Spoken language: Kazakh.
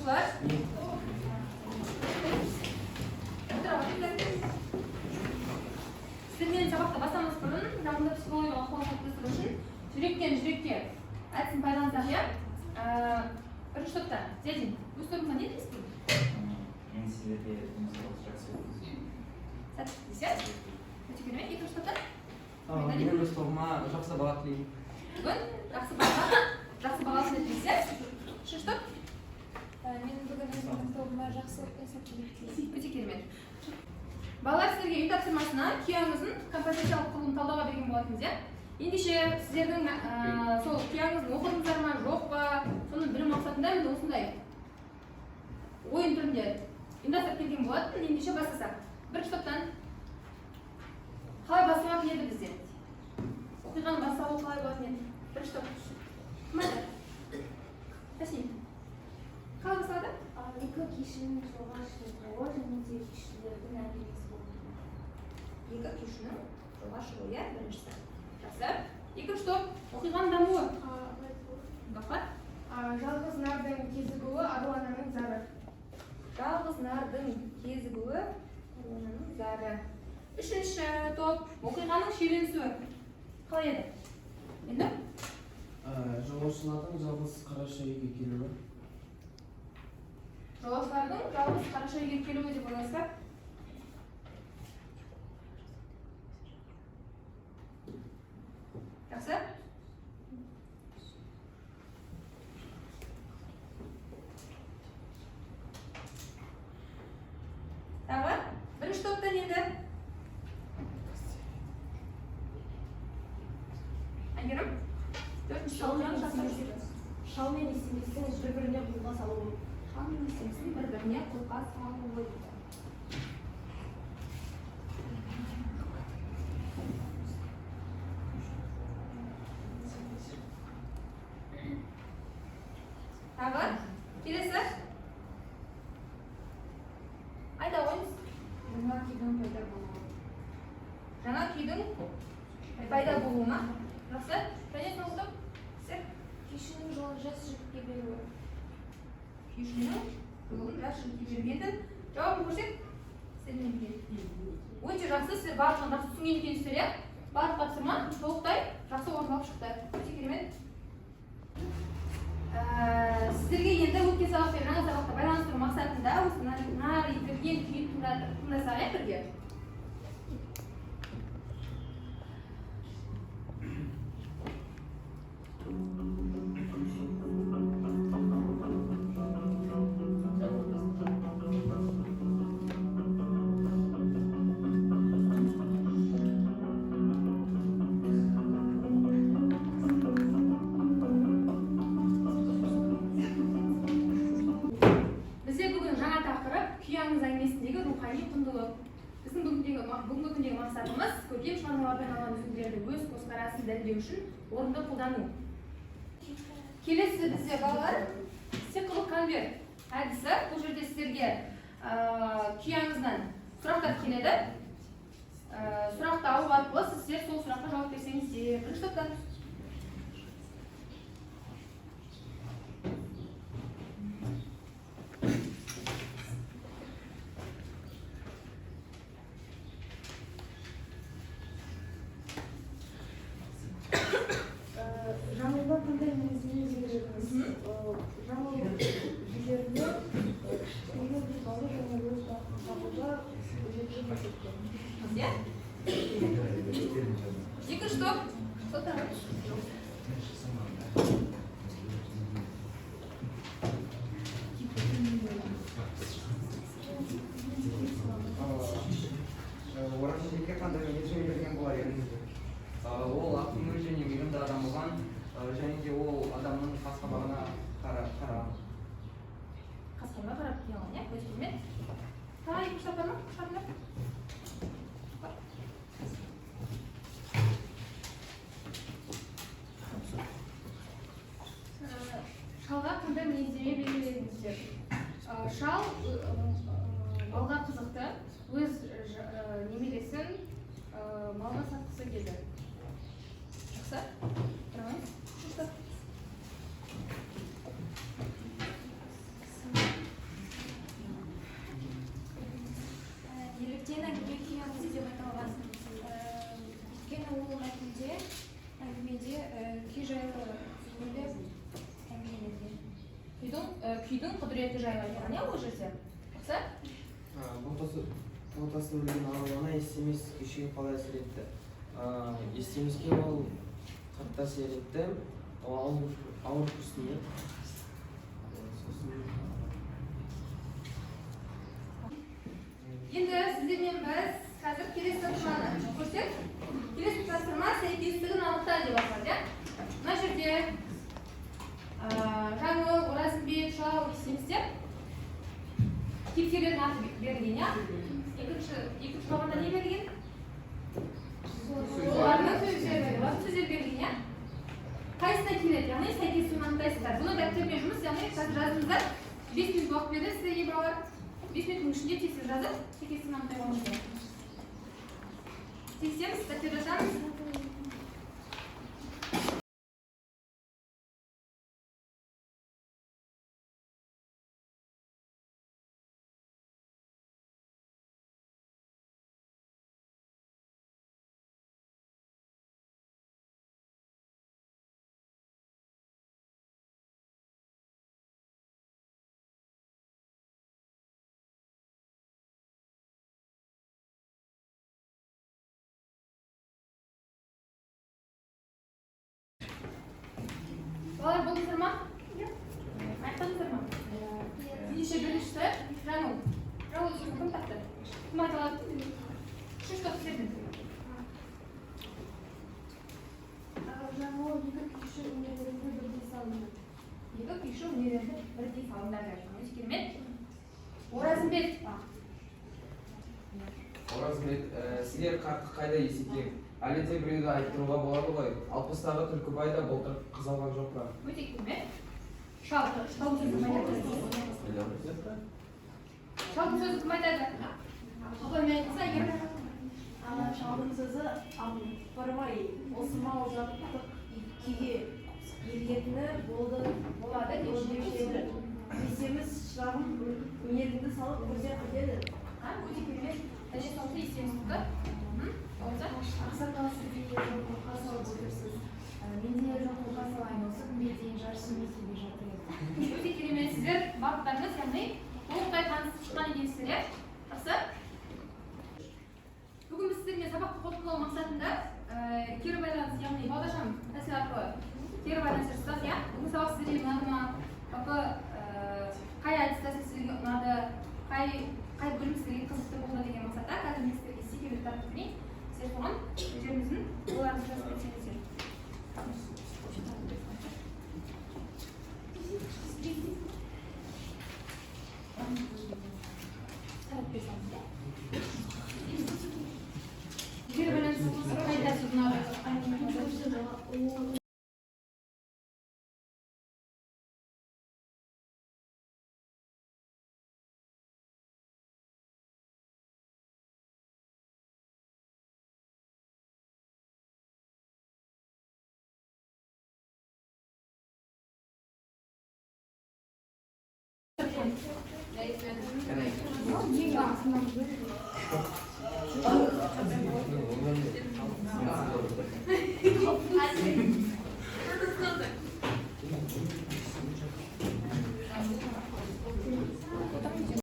Оқушылар, отыра қойыңыздар. Сіздермен сабақты бастамас бұрын жағымды психологиялық ахуал қалыптастыру үшін жүректен жүрекке әдісін пайдалансақ, иә. Бірінші топта Зиядин, өз тобыңа не дейсіз? Мен сіздерге денсаулық, жақсы өткізейін. Сәттілік дейсіз. Өте керемет. Екінші топта? Мен өз тобыма жақсы баға тілеймін. Бүгін жақсы баға, жақсы бағасын дейсіз. Үшінші топ? Мен бүгін өзімнің тобыма жақсылық пен сәттілік тілеймін. Өте керемет. Балалар, сіздерге үй тапсырмасына күй аңызын композициялық құрылымын талдауға берген болатынбыз, иә. Ендеше сіздердің сол күй аңызын оқыдыңыздар ма, жоқ па, соны білу мақсатында мен осындай ойын түрінде ұйымдастырып келген болатын. Ендеше бастасақ. Бірінші топтан қалай басталатын еді бізде? Оқиғаның басталуы қалай болатын еді? Бірінші топ. Кім айтады? Тәсім. Қалай басталады? Екі күйшінің жолға шығуы және де күйшілердің әңгімесі болды. Екі күйшінің жолға шығуы, иә, біріншісі. Жақсы. Екінші топ, оқиғаның дамуы. Гауһар. Жалғыз нардың кезігуі, аруананың зары. Жалғыз нардың кезігуі, аруананың зары. Үшінші топ, оқиғаның шиеленісуі. Қалай еді? Енді? Жолаушылардың жалғыз қараша үйге келуі. Жолаушылардың жалғыз қараша үйге келуі деп ойлайсыз ба? Жақсы. Тағы бірінші топтан енді. Әйгерім. Төртінші топтан жақсы. Шал мен Есембестің бір-біріне қолға салуы. Шал мен Есембестің бір-біріне қолқа салуы дейді. Тағы келесі. Айта қойыңыз. Жаңа күйдің пайда болуы. Жаңа күйдің пайда болуы ма? Жақсы. Және соңғы топ. Сіздер. Күйшінің жолын жас жігітке беруі. Күйшінің жолын жас жігітке беру. Енді жауабын көрсек, сіздермен бірге. Өте жақсы, сіздер барлығын жақсы түсінген екенсіздер, иә? Барлық тапсырма толықтай жақсы орындалып шықты. Өте керемет. Сіздерге енді өткен сабақ пен жаңа сабақты байланыстыру мақсатында осы нар етілген күйін тыңдасақ, иә, бірге. Бізде бүгін жаңа тақырып: күй аңыз әңгімесіндегі рухани құндылық. Біздің бүгінгі күндегі мақсатымыз — көркем шығармалардан алған үзінділерді өз көзқарасын дәлелдеу үшін орынды қолдану. Келесі бізде, балалар, сиқырлы конверт әдісі. Бұл жерде сіздерге күй аңызынан сұрақтар келеді. Сұрақты алу арқылы сіздер сол сұраққа жауап берсеңіздер. Бірінші топтан. Жаңылға қандай мінездеме берер? Жаңыл жігерлі, кішіпейіл, тұлғалы және өз бағытын табуда өжеттік көрсеткен. Иә? Екінші топ. Сол тағы. Оразбекке қандай мінездеме берген болар едіңіздер? Ол ақкөңіл және мейірімді адам болған, және де ол адамның қас қабағына қараған. Қас қабағына қарап кие алған, иә? Өте керемет. Тағы екінші топ бар ма? Шығарыңдар. Бар. Шалға қандай мінездеме берер едіңіздер? Шал малға қызықты, өз немересін малға сатқысы келді. Жақсы. Тұра қойыңыз. Үшінші топ. Бірден әңгіме күй аңызы деп аталған. Өйткені ол мәтінде, әңгімеде күй жайлы өлі әңгімеленген. Күйдің құдіреті жайлы айтылған, иә, ол жерде. Жақсы? Ботасы өлген аруана Естемес күйшіге қалай әсер етті? Естемеске ол қатты әсер етті. Ол ауыр күрсінді. Сосын Енді сіздермен біз қазір келесі тапсырманы көрсек. Келесі тапсырма сәйкестігін анықта деп аталады, иә? Мына жерде Жаңыл, Оразымбет, Шал, Есемістер кейіпкерлердің аты берілген, иә? Екінші тоғанда не берілген? Олардың сөздері берілген, иә? Қайсысына келеді? Яғни сәйкестігін анықтайсыздар. Бұны дәптермен жұмыс, яғни қазір жазыңыздар. 5 минут уақыт берді сіздерге, балалар. 5 минуттың ішінде тез жазып, сәйкестігін анықтай алыңыздар. Тексеміз, дәптер жазамыз. Балалар, болдыңыздар ма? Аяқтадыңыздар ма? Ендеше біріншісі Жаңыл. Жаңыл сөзін кім тапты? Кім айта алады? Үшінші топ сіздерден. Жаңыл екі күйші өнерлерді бірдей салынды. Екі күйші өнерлерді бірдей салыңдар деп. Өте керемет. Оразымбет. Оразымбет, сіздер қартық қайда, Есекең? Әлі де біреуді айттыруға болады ғой. 60-тағы Түлкібай да былтыр қыз алған жоқ па? Өте керемет. Шал, шалдың сөзін кім айтады? Шалдың сөзін кім айтады? Апай, мен айтса, егер Шалдың сөзі: «Апырмай, осы мал жаттық күйге ерігетіні болды болады деуші еді. Есеміз, шырағым, өнеріңді салып көрсең қайтеді?» А, өте керемет. Нәтиже салды Есеміздікі. Болса? Ақсақал, сіз де жоқ қолқа салып отырсыз. Мен де жоқ қолқа салайын. Осы күнге дейін жарысу мектебі жатыр еді. Өте керемет. Сіздер барлықтарыңыз, яғни толықтай танысып шыққан екенсіздер, иә? Жақсы. Бүгін біз сіздермен сабақты қорытындылау мақсатында кері байланыс, яғни бағдаршам тәсілі арқылы кері байланыс жасасақ, иә? Бүгін сабақ сіздерге ұнады ма? Жалпы қай әдіс тәсіл сіздерге ұнады, қай бөлім сіздерге қызықты болды деген мақсатта қазір мен сіздерге стикерлер таратып берейін. Сіздер соған өздеріңіздің ойларыңызды жазып кетсеңіздер. Таратып бере салыңыз, иә? Кері байланыс қай тәсіл ұнады?